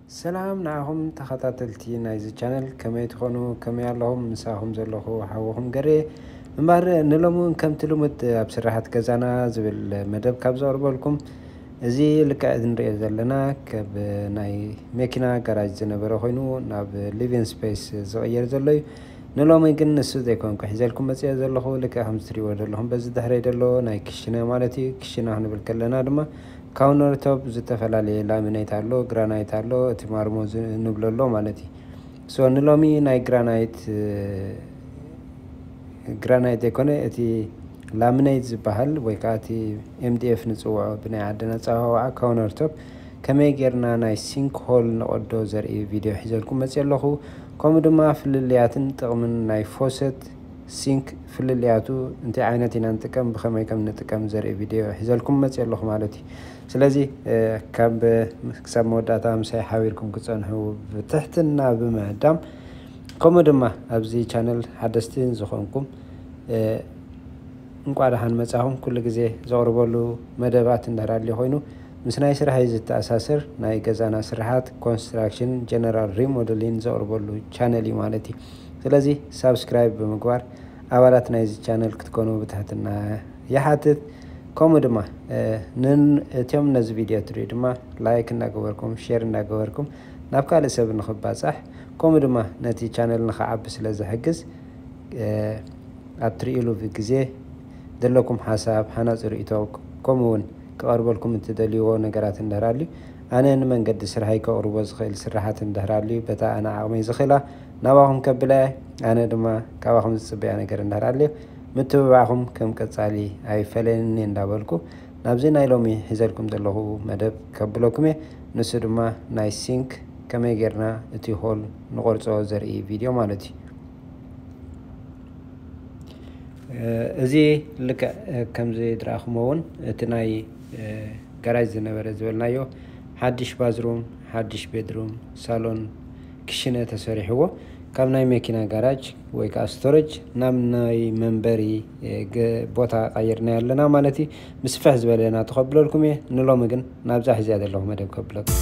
ሰላም ንዓኹም ተኸታተልቲ ናይዚ ቻነል፣ ከመይ ትኾኑ? ከመይ ኣለኹም? ምሳኹም ዘለኹ ሓውኹም ገሬ። እምበር ንሎሚ እውን ከምቲ ልሙድ ኣብ ስራሓት ገዛና ዝብል መደብ ካብ ዘቕርበልኩም፣ እዚ ልክዕ እዚ ንሪኦ ዘለና ካብ ናይ መኪና ጋራጅ ዝነበረ ኮይኑ ናብ ሊቪንግ ስፔስ ዝቕየር ዘሎ እዩ። ንሎሚ ግን ንሱ ዘይኮንኩ ሒዘልኩም መፅኦ ዘለኹ። ልክዕ ከም ትሪእዎ ዘለኹም በዚ ድሕረይ ዘሎ ናይ ክሽነ ማለት እዩ። ክሽነ ክንብል ከለና ድማ ካውነር ቶፕ ዝተፈላለየ ላሚኔት ኣሎ፣ ግራናይት ኣሎ፣ እቲ ማርሞ ዝ- ንብሎ ኣሎ ማለት እዩ። ሶ ንሎሚ ናይ ግራናይት፣ እ፣ ግራናይት ዘይኮነ እቲ ላሚኔት ዝበሃል ወይ ከዓ እቲ ኤምዲኤፍ ንፅውዖ ብናይ ዓድና ኣፀዋውዓ ካውነር ቶፕ ከመይ ጌርና ናይ ሲንክ ሆል ንቐዶ ዘርኢ ቪድዮ ሒዘልኩም መፅእ ኣለኹ። ከምኡ ድማ ፍልልያትን ጥቕምን ናይ ፎሰት ሲንክ ፍልልያቱ እንታይ ዓይነት ኢና ንጥቀም፣ ብኸመይ ከም ንጥቀም ዘርኢ ቪድዮ ሒዘልኩም መፅእ ኣለኹ ማለት እዩ። ስለዚ፣ እ፣ ካብ ክሳብ መወዳእታ ምሳይ ሓቢርኩም ክፀንሑ ብትሕትና ብምዕዳም፣ ከምኡ ድማ ኣብዚ ቻነል ሓደስቲ ዝኾንኩም፣ እ፣ እንቋ ደሓን መጻኹም። ኩሉ ግዜ ዘቕርበሉ መደባት እንድሕር ኣልዩ ኮይኑ፣ ምስ ናይ ስራሐይ ዝተኣሳሰር ናይ ገዛና ስራሓት፣ ኮንስትራክሽን፣ ጀነራል ሪሞደሊን ዘቕርበሉ ቻነል እዩ ማለት እዩ። ስለዚ ሳብስክራይብ ብምግባር ኣባላት ናይዚ ቻነል ክትኮኑ ብትሕትና ይሓትት። ከምኡ ድማ፣ እ፣ ንን-፣ እቶም ነዚ ቪድዮ ትሪኡ ድማ ላይክ እንዳገበርኩም፣ ሼር እንዳገበርኩም ናብ ካልእ ሰብ ንኽባጻሕ፣ ከምኡ ድማ ነቲ ቻነል ንኽዓቢ ስለ ዝሕግዝ፣ እ፣ ኣብ ትርእይሉ ግዜ ዘለኩም ሓሳብ፣ ሃናጺ ርእይቶ፣ ከምኡ እውን ክቐርበልኩም እትደልይዎ ነገራት እንድሕር ኣልዩ፣ ኣነ ንመንገዲ ስርሐይ ከቕርቦ ዝኽእል ስራሓት እንድሕር ኣልዩ፣ በታ ኣነ ዓቕመይ ዝኽእላ ናባኹም ከብላ እየ። ኣነ ድማ ካባኹም ዝጽበያ ነገር እንድሕር ኣልዩ፣ ምትብባዕኹም ከም ቀጻሊ ኣይፈለየኒ እንዳበልኩ፣ ናብዚ ናይ ሎሚ ሒዘልኩም ዘለኹ መደብ ከብለኩም እየ። ንሱ ድማ ናይ ሲንክ ከመይ ጌርና እቲ ሆል ንቖርጾ ዘርኢ ቪድዮ ማለት እዩ። እ፣ እዚ ልክዕ፣ እ፣ ከምዚ ዝረኣኹሞ እውን እቲ ናይ፣ እ፣ ጋራጅ ዝነበረ ዝበልናዮ ሓድሽ ባዝሩም፣ ሓድሽ ቤድሩም፣ ሳሎን፣ ክሽነ ተሰሪሕዎ ካብ ናይ መኪና ጋራጅ ወይ ከዓ ስቶሬጅ ናብ ናይ መንበሪ፣ እ፣ ገ-፣ ቦታ ቀይርና ኣለና ማለት እዩ። ምስፍሕ ዝበለ ናቱ ከብለልኩም እየ። ንሎሚ ግን ናብዛ ሒዝያ ዘለኹ መደብ ከብለኩም።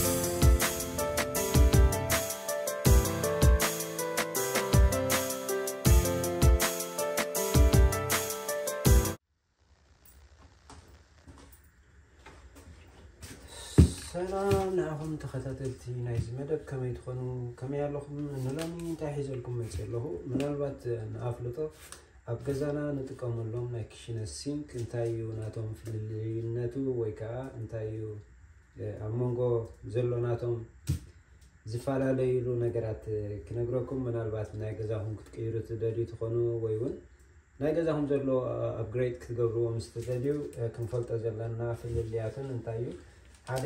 ሰላም ንዓኹም ተኸታተልቲ ናይዚ መደብ፣ ከመይ ትኾኑ? ከመይ ኣለኹም? ንሎሚ እንታይ ሒዘልኩም መፅእ ኣለኹ? ምናልባት ንኣፍልጦ ኣብ ገዛና ንጥቀመሎም ናይ ክሽነ ሲንክ እንታይ እዩ ናቶም ፍልልይነቱ ወይ ከዓ እንታይ እዩ፣ እ፣ ኣብ መንጎ ዘሎ ናቶም ዝፈላለዩሉ ነገራት፣ እ፣ ክነግረኩም። ምናልባት ናይ ገዛኹም ክትቅይሩ ትደልዩ ትኾኑ ወይ እውን ናይ ገዛኹም ዘሎ፣ እ፣ ኣፕግሬድ ክትገብርዎ ምስ ትደልዩ፣ እ፣ ክንፈልጦ ዘለና ፍልልያቱን እንታይ እዩ። ሓደ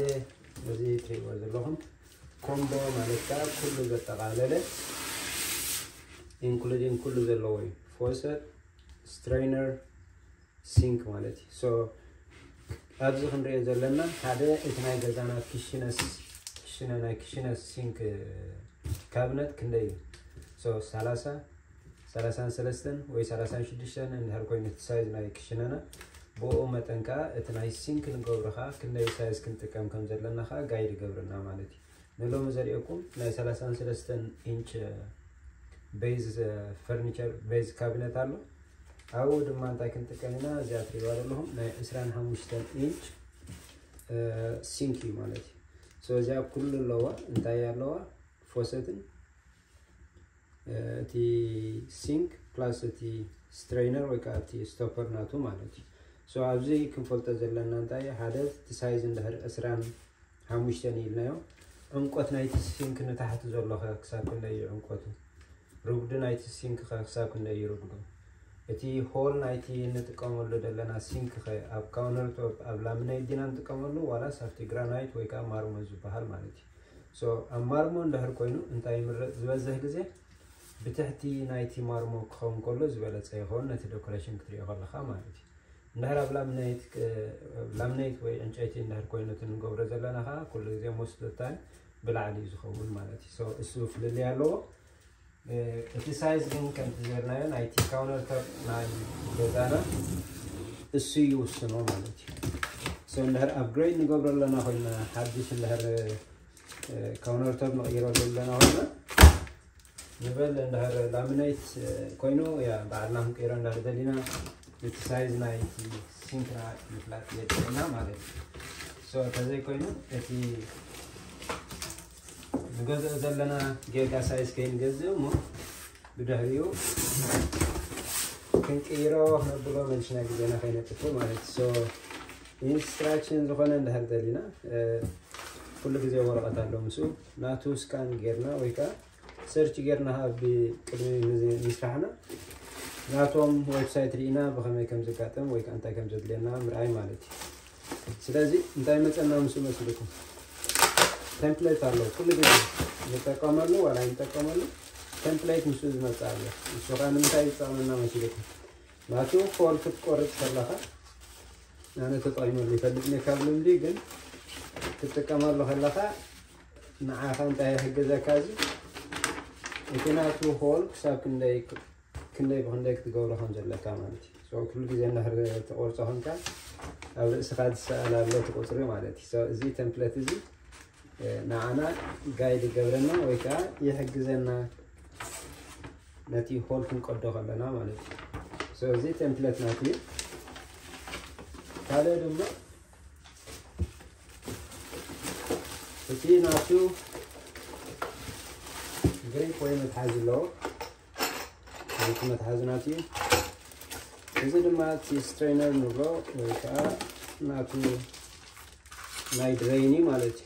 እዚ ትሪእዎ ዘለኹም ኮምቦ ማለት ከዓ ኩሉ ዘጠቓለለ ኢንክሉዲንግ ኩሉ ዘለዎ እዩ። ፎሰት፣ ስትሬነር፣ ሲንክ ማለት እዩ። ሶ ኣብዚ ክንሪኦ ዘለና ሓደ እቲ ናይ ገዛና ክሽነስ፣ ክሽነ፣ ናይ ክሽነስ ሲንክ ካብነት ክንደይ እዩ? ሶ ሰላሳ፣ ሰላሳን ሰለስተን ወይ ሰላሳን ሽዱሽተን እንድሕር ኮይኑ እቲ ሳይዝ ናይ ክሽነና፣ ብኡ መጠን ከዓ እቲ ናይ ሲንክ ንገብሮ ከዓ ክንደይ ሳይዝ ክንጥቀም ከም ዘለና ከዓ ጋይድ ይገብረና ማለት እዩ። ንሎሚ ዘርእየኩም ናይ ሰላሳን ሰለስተን ኢንች ቤዝ፣ ፈርኒቸር ቤዝ ካቢነት ኣሎ። ኣብኡ ድማ እንታይ ክንጥቀም ኢና? እዚኣ ትሪእዋ ዘለኹም ናይ ዕስራን ሓሙሽተን ኢንች፣ እ፣ ሲንክ እዩ ማለት እዩ። ሶ እዚኣ ኩሉ ኣለዋ። እንታይ ኣለዋ? ፎሰትን፣ እ፣ እቲ ሲንክ ፕላስ እቲ ስትሬነር ወይ ከዓ እቲ ስቶፐር ናቱ ማለት እዩ። ሶ ኣብዚ ክንፈልጦ ዘለና እንታይ እዩ? ሓደ እቲ ሳይዝ እንድሕር ዕስራን ሓሙሽተን ኢልናዮ፣ ዕምቆት ናይቲ ሲንክ ንታሕቲ ዘሎ ኸ ክሳብ ክንደይ እዩ ዕምቆቱ? ርጉዲ ናይቲ ሲንክ ኸ ክሳብ ክንደይ እዩ ርጉዱ? እቲ ሆል ናይቲ እንጥቀመሉ ዘለና ሲንክ ኸ ኣብ ካውነር ቶፕ፣ ኣብ ላምናይት ዲና እንጥቀመሉ ዋላስ ኣብቲ ግራናይት ወይ ከዓ ማርሞ ዝበሃል ማለት እዩ? ሶ ኣብ ማርሞ እንድሕር ኮይኑ እንታይ ይምረጽ? ዝበዝሕ ግዜ ብትሕቲ ናይቲ ማርሞ ክኸውን ከሎ ዝበለጸ ይኸውን፣ ነቲ ዶኮሬሽን ክትሪኦ ከለኻ ማለት እዩ። እንድሕር ኣብ ላምናይት፣ እ፣ ላምናይት ወይ ዕንጨይቲ እንድሕር ኮይኑ እቲ ንገብሮ ዘለና ኸዓ ኩሉ ግዜ ሞስት ኦፍ ታይም ብላዕሊ እዩ ዝኸውን ማለት እዩ። ሶ እሱ ፍልልይ ኣለዎ። እ፣ እቲ ሳይዝ ግን ከምቲ ዝበልናዮ ናይቲ ካውነር ቶፕ ናይ ገዛና እሱ ይውስኖ ማለት እዩ። ሶ እንድሕር ኣፕግሬድ ንገብሮ ኣለና ኮይና ሓድሽ እንድሕር ካውነርቶፕ ንቕይሮ ዘለና ኮይና ንበል እንድሕር ላሚነይት ኮይኑ ያ ባዕልና ክንቀይሮ እንዳደሊና እቲ ሳይዝ ናይ ሲንክና ምፍላጥ የድልና ማለት እዩ። ተዘይኮይኑ እቲ ንገዝኦ ዘለና ጌጋ ሳይዝ ከይንገዝእ እሞ ብድሕሪኡ ክንቅይሮ ነብሎ መልሽና ግዜና ከይነጥፍ ማለት እዩ። ኢንስትራክሽን ዝኾነ እንድሕር ደሊና ኩሉ ግዜ ወረቐት ኣሎ ምስኡ ናቱ ስካን ጌርና ወይ ከዓ ሰርች ጌርና ኣብ ቅድሚ ምስራሕና ናቶም ዌብሳይት ርኢና ብኸመይ ከም ዘጋጠም ወይ ከዓ እንታይ ከም ዘድልየና ምርኣይ ማለት እዩ። ስለዚ እንታይ መፀና ምስ መስልኩም ቴምፕሌት ኣሎ ኩሉ ግዜ ንጠቀመሉ ዋላ ንጠቀመሉ ቴምፕሌት ምስ ዝመፅእ ኣሎ። እሱ ከዓ ንምንታይ ዝጠቅመና መሲልኩም ናቱ ፎል ክትቆርፅ ከለካ ኣነ ተጠቂመሉ ይፈልጥ ካብ ልምዲ ግን ክትጥቀመሉ ከለካ ንዓኻ እንታይ ይሕግዘካ እዚ እቲ ናቱ ሆል ክሳብ ክንደይ ክንደይ ብክንደይ ክትገብሮ ከም ዘለካ ማለት እዩ። ኩሉ ግዜ እንድሕር ተቆርፆ ኮንካ ኣብ ርእስኻ ዝሰኣል ኣሎ እቲ ቁፅሪ ማለት እዩ። እዚ ቴምፕሌት እዚ ንዓና ጋይድ ይገብረና ወይ ከዓ ይሕግዘና ነቲ ሆል ክንቀዶ ከለና ማለት እዩ። እዚ ቴምፕሌት ናት እዩ። ካልእ ድማ እቲ ናቱ ግሪፕ ወይ መትሓዚ ኣለዎ። እቲ መትሓዚ ናት እዩ። እዚ ድማ እቲ ስትሬነር ንብሎ ወይ ከዓ ናቱ ናይ ድሬኒ ማለት እዩ።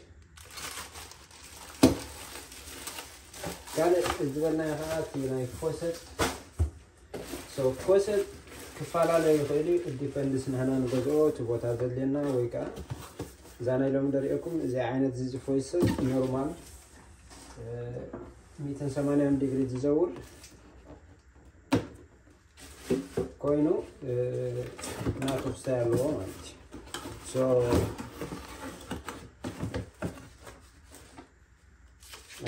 ካልእ ዝበልናዮ ከዓ እቲ ናይ ፎሰት ፎሰት ክፈላለዩ ይኽእል እዩ። ዲፐንድስ ንሕና ንገዝኦ እቲ ቦታ ዘድልየና ወይ ከዓ እዛ ናይ ሎሚ ደሪኦኩም እዚ ዓይነት እዚ ፎሰት ኖርማል ሚእትን ሰማንያን ዲግሪ ዝዘውር ኮይኑ ናቱ ክስታይ ኣለዎ ማለት እዩ።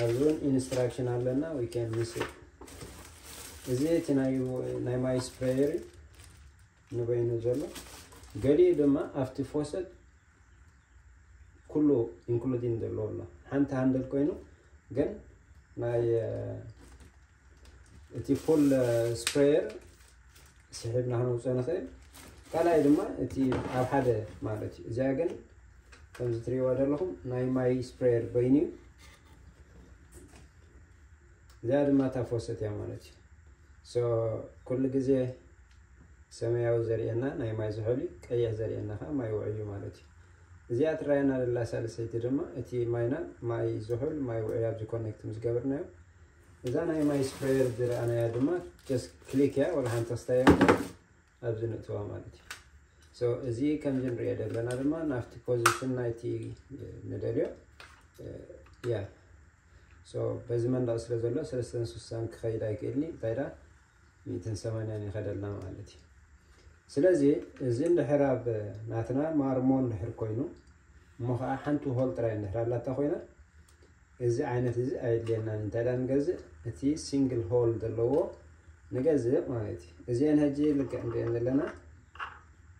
ኣብዚ እውን ኢንስትራክሽን ኣለና። ዊኬን ምስ እዚ እቲ ናይ ማይ ስፕሬየር ንበይኑ ዘሎ ገሊኡ ድማ ኣብቲ ፎሰት ኩሉ ኢንክሉዲን ዘለዎ ኣሎ። ሓንቲ ሃንደል ኮይኑ ግን ናይ እቲ ፉል ስፕሬየር ስሒብና ክነውፅኦ ንኽእል። ካልኣይ ድማ እቲ ኣብ ሓደ ማለት እዩ። እዚኣ ግን ከምዚ ትሪእዋ ዘለኹም ናይ ማይ ስፕሬየር በይኑ እዩ። እዚኣ ድማ እታ ፎሰት እያ ማለት እዩ። ኩሉ ግዜ ሰማያዊ ዘርእየና ናይ ማይ ዝሑል እዩ፣ ቀይሕ ዘርእየና ከዓ ማይ ውዑይ እዩ ማለት እዩ። እዚኣ ትረኣየና ዘላ ሳልሰይቲ ድማ እቲ ማይና ማይ ዝሑል ማይ ውዑይ ኣብዚ ኮኔክት ምስ ገብርናዮ እዛ ናይ ማይ ስፕሬየር ዝረኣናያ ድማ ጀስት ክሊክ እያ፣ ወላ ሓንቲ ክስታይ እያ እምበር ኣብዚ ንእትዋ ማለት እዩ። እዚ ከምዚ ንሪኦ ዘለና ድማ ናብቲ ፖዚሽን ናይቲ ንደልዮ ያ በዚ መንደቕ ስለ ዘሎ ሰለስተን ስሳን ክኸይድ ኣይክእልኒ እንታይ ዳ ሚእትን ሰማንያን ይኸደልና ማለት እዩ። ስለዚ እዚ እንድሕር ኣብ ናትና ማርሞ እንድሕር ኮይኑ እሞ ከዓ ሓንቲ ሆል ጥራይ እንድሕር ኣላታ ኮይና እዚ ዓይነት እዚ ኣየድልየናን እንታይ ዳ ንገዝእ እቲ ሲንግል ሆል ዘለዎ ንገዝእ ማለት እዩ። እዚአን ሕጂ ልክዕ ንሪአን ዘለና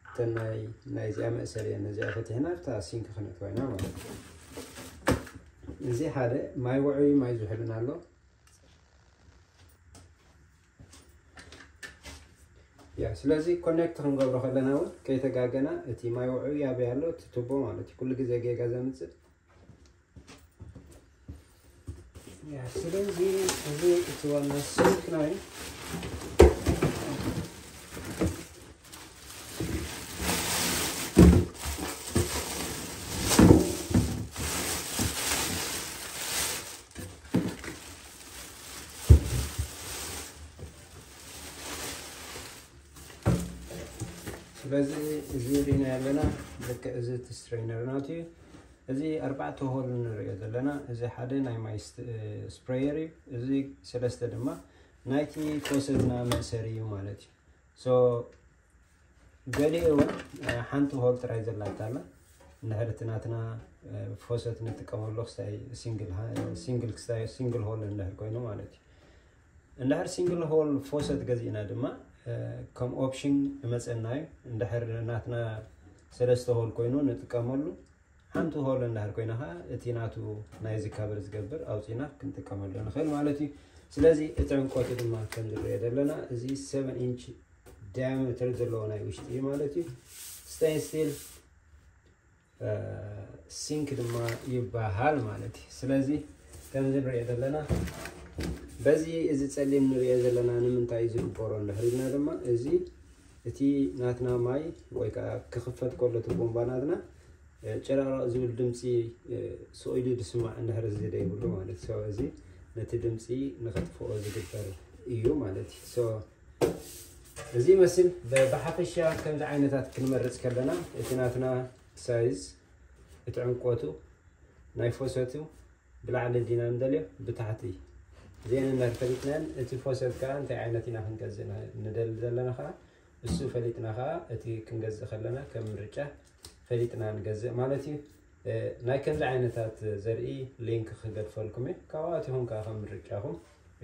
እተን ናይ ናይዚኣ መእሰሪ እየን። ነዚኣ ፈቲሕና ኣብታ ሲንክ ክነእትዋ ኢና ማለት እዩ። እዚ ሓደ ማይ ውዑይ ማይ ዝሕልን ኣሎ። ያ ስለዚ ኮኔክት ክንገብሮ ከለና እውን ከይተጋገና እቲ ማይ ውዑይ ኣበይ ኣሎ እቲ ቱቦ ማለት እዩ። ኩሉ ግዜ ጌጋ ዘምፅእ ስለዚ እዚ እቲ ዋና ስልክ ናይ ስለዚ እዚ ሪና ያለና ልክዕ እዚ እቲ ስትሬነር ናት እዩ። እዚ ኣርባዕተ ሆል ንሪኦ ዘለና እዚ ሓደ ናይ ማይ ስፕሬየር እዩ። እዚ ሰለስተ ድማ ናይቲ ኮሰትና መእሰሪ እዩ ማለት እዩ። ገሊኡ እውን ሓንቲ ሆል ጥራይ ዘላታ ኣላ። እንድሕር እቲ ናትና ፎሰት ንጥቀመሉ ክስታይ ሲንግል ክስታይ ሲንግል ሆል እንድሕር ኮይኑ ማለት እዩ። እንድሕር ሲንግል ሆል ፎሰት ገዚእና ድማ ከም ኦፕሽን እመፀና እዩ። እንድሕር ናትና ሰለስተ ሆል ኮይኑ ንጥቀመሉ ሓንቲ ሆል እንዳህር ኮይና ከዓ እቲ ናቱ ናይዚ ካቨር ዝገብር ኣውፂና ክንጥቀመሉ ንኽእል ማለት እዩ። ስለዚ እቲ ዕንቆቱ ድማ ከም ዝረአ ዘለና እዚ seven inch diameter ዘለዎ ናይ ውሽጢ እዩ ማለት እዩ። Stainless steel sink ድማ ይበሃል ማለት እዩ። ስለዚ ከምዚ ንሪኦ ዘለና በዚ እዚ ፀሊም ንሪኦ ዘለና ንምንታይ እዩ ዝግበሮ እንድሕር ኢልና ድማ እዚ እቲ ናትና ማይ ወይ ከዓ ክኽፈት ከሎ እቲ ቡምባ ናትና ጭራራቕ ዝብል ድምፂ ስቕ ኢሉ ዝስማዕ እንድሕር እዚ ዘይብሉ ማለት እዩ። እዚ ነቲ ድምፂ ንኸጥፍኦ ዝግበር እዩ ማለት እዩ። እዚ ይመስል። ብሓፈሻ ከምዚ ዓይነታት ክንመርፅ ከለና እቲ ናትና ሳይዝ፣ እቲ ዕምቆቱ፣ ናይ ፎሰቱ ብላዕሊ ዲና ንደልዮ ብታሕቲ ዜን እንዳተፈሊጥናን እቲ ፎሰት ከዓ እንታይ ዓይነት ኢና ክንገዝእ ንደሊ ዘለና ከዓ እሱ ፈሊጥና ከዓ እቲ ክንገዝእ ከለና ከም ምርጫ ፈሊጥና ንገዝእ ማለት እዩ። ናይ ከምዚ ዓይነታት ዘርኢ ሊንክ ክገድፈልኩም እዩ። ካብኣት ይኹም ከዓ ከም ምርጫኹም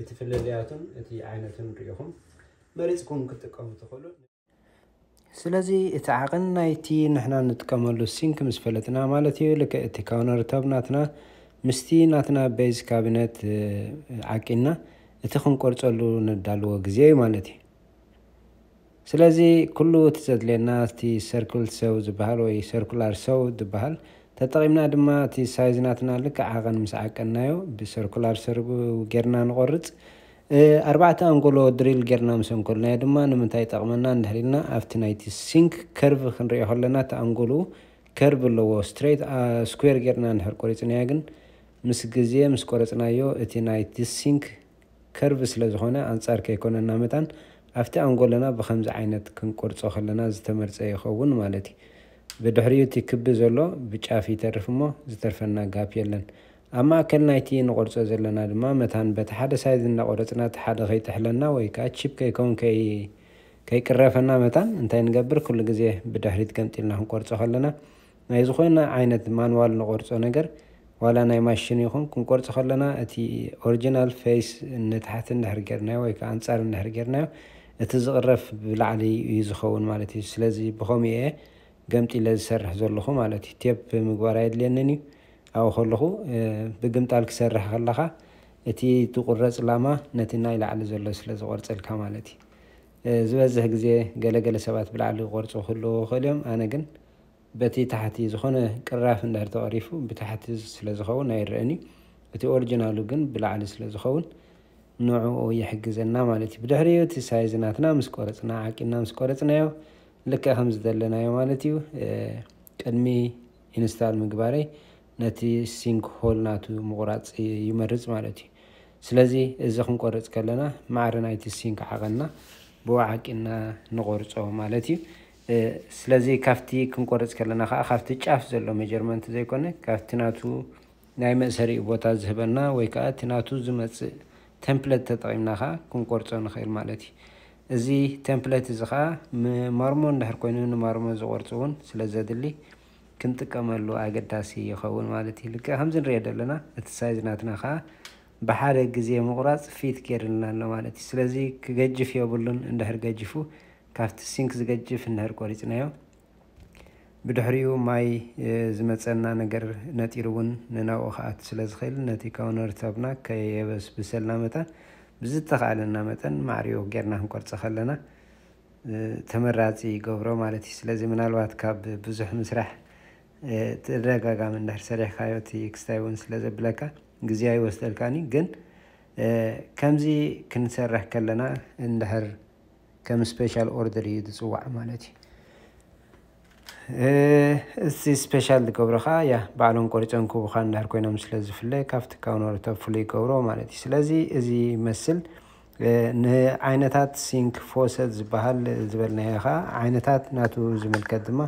እቲ ፍልልያቱን እቲ ዓይነቱን ርኢኹም መሪፅኩም ክትጥቀሙ ትኽእሉ። ስለዚ እቲ ዓቐን ናይቲ ንሕና ንጥቀመሉ ሲንክ ምስ ፈለጥና ማለት እዩ፣ ልክዕ እቲ ካውነር ቶፕ ናትና ምስቲ ናትና ቤዝ ካቢነት ዓቂና እቲ ክንቆርፀሉ ነዳልዎ ግዜ እዩ ማለት እዩ። ስለዚ ኩሉ እቲ ዘድልየና እቲ ሰርክል ሰው ዝበሃል ወይ ሰርኩላር ሰው ዝበሃል ተጠቒምና ድማ እቲ ሳይዝ ናትና ልክዕ ዓቐን ምስ ዓቀናዮ ብሰርኩላር ሰርጉ ጌርና ንቆርፅ። ኣርባዕተ ኣንጎሎ ድሪል ጌርና ምስ ኣንኮልናዮ ድማ ንምንታይ ይጠቕመና እንድሕር ኢልና ኣብቲ ናይቲ ሲንክ ከርቭ ክንሪኦ ከለና እቲ ኣንጎሉ ከርቭ ኣለዎ። ስትሬት ስኩዌር ጌርና እንድሕር ቆሪፅናዮ ግን ምስ ግዜ ምስ ቆረፅናዮ እቲ ናይቲ ሲንክ ከርቭ ስለ ዝኾነ ኣንፃር ከይኮነና መታን ኣብቲ ኣንጎለና ብኸምዚ ዓይነት ክንቆርፆ ከለና ዝተመርፀ ይኸውን ማለት እዩ። ብድሕሪኡ እቲ ክቢ ዘሎ ብጫፍ ይተርፍ እሞ ዝተርፈና ጋፕ የለን። ኣብ ማእከል ናይቲ ንቆርፆ ዘለና ድማ መታን በቲ ሓደ ሳይዝ እናቆረፅና እቲ ሓደ ከይጥሕለና ወይ ከዓ ቺፕ ከይከውን ከይቅረፈና መታን እንታይ ንገብር? ኩሉ ግዜ ብድሕሪት ገምጢልና ክንቆርፆ ከለና ናይ ዝኾነ ዓይነት ማንዋል ንቆርፆ ነገር ዋላ ናይ ማሽን ይኹን ክንቆርፆ ከለና እቲ ኦሪጂናል ፌስ ንታሕቲ እንድሕር ጌርናዮ ወይ ከዓ ኣንፃር እንድሕር ጌርናዮ እቲ ዝቕረፍ ብላዕሊ እዩ ዝኸውን ማለት እዩ። ስለዚ ብኸምኡ እየ ገምጢለ ዝሰርሕ ዘለኹ ማለት እዩ። ቴፕ ምግባር ኣየድልየንን እዩ። ኣብኡ ከለኹ ብግምጣል ክሰርሕ ከለኻ እቲ ትቁረፅ ላማ ነቲ ናይ ላዕሊ ዘሎ ስለ ዝቆርፀልካ ማለት እዩ። ዝበዝሕ ግዜ ገለገለ ሰባት ብላዕሊ ክቆርፁ ክህልዎ ይኽእሉ እዮም። ኣነ ግን በቲ ታሕቲ ዝኾነ ቅራፍ እንድሕር ተቐሪፉ ብታሕቲ ስለ ዝኸውን ኣይረአን እዩ። እቲ ኦሪጂናሉ ግን ብላዕሊ ስለ ዝኸውን ንዕኡ ይሕግዘና ማለት እዩ። ብድሕሪኡ እቲ ሳይዝ ናትና ምስ ቆረፅና ዓቂና ምስ ቆረፅናዮ ልክዕ ከም ዝደለናዮ ማለት እዩ። ቅድሚ ኢንስታል ምግባረይ ነቲ ሲንክ ሆል ናቱ ምቑራፅ ይመርፅ ማለት እዩ። ስለዚ እዚ ክንቆርፅ ከለና ማዕረ ናይቲ ሲንክ ዓቐንና ብኡ ዓቂና ንቆርፆ ማለት እዩ። ስለዚ ካብቲ ክንቆርፅ ከለና ከዓ ካብቲ ጫፍ ዘሎ ሜጀርመንት ዘይኮነ ካብቲ ናቱ ናይ መእሰሪኡ ቦታ ዝህበና ወይ ከዓ እቲ ናቱ ዝመፅእ ተምፕለት ተጠቒምና ከዓ ክንቆርፆ ንኽእል ማለት እዩ። እዚ ተምፕለት እዚ ከዓ ንማርሞ እንድሕር ኮይኑ ንማርሞ ዝቆርፅ እውን ስለ ዘድሊ ክንጥቀመሉ ኣገዳሲ ይኸውን ማለት እዩ። ልክዕ ከምዚ ንሪኦ ዘለና እቲ ሳይዝ ናትና ከዓ ብሓደ ግዜ ምቑራፅ ፊት ገይርልና ኣሎ ማለት እዩ። ስለዚ ክገጅፍ የብሉን። እንድሕር ገጅፉ ካብቲ ሲንክ ዝገጅፍ እንድሕር ቆሪፅናዮ ብድሕሪኡ ማይ ዝመፀና ነገር ነጢሩ እውን ንናብኡ ክኣቱ ስለ ዝኽእል ነቲ ካውነር ቶፕና ከየበስብሰልና መጠን ብዝተኻእለና መጠን ማዕሪኡ ጌርና ክንቆርፀ ከለና ተመራፂ ይገብሮ ማለት እዩ። ስለዚ ምናልባት ካብ ብዙሕ ምስራሕ ተደጋጋሚ እንድሕር ሰሪሕካዮ እቲ ክስታይ እውን ስለ ዘብለካ ግዜ ኣይወስደልካን እዩ። ግን ከምዚ ክንሰርሕ ከለና እንድሕር ከም ስፔሻል ኦርደር እዩ ዝፅዋዕ ማለት እዩ። እቲ ስፔሻል ዝገብሮ ከዓ ያ ባዕሎም ቆሪፆም ክቡካ እንድሕር ኮይኖም ስለ ዝፍለ ካብቲ ካውነር ቶፕ ፍሉይ ይገብሮ ማለት እዩ። ስለዚ እዚ ይመስል። ንዓይነታት ሲንክ ፎሰት ዝበሃል ዝበልናዮ ከዓ ዓይነታት ናቱ ዝምልከት ድማ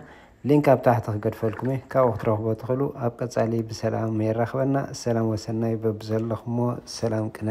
ሊንክ ኣብ ታሕቲ ክገድፈልኩም እየ። ካብኡ ክትረኽቦ ትኽእሉ። ኣብ ቀፃሊ ብሰላም የራኽበና። ሰላም ወሰናይ በብዘለኹሞ ሰላም ቅነ።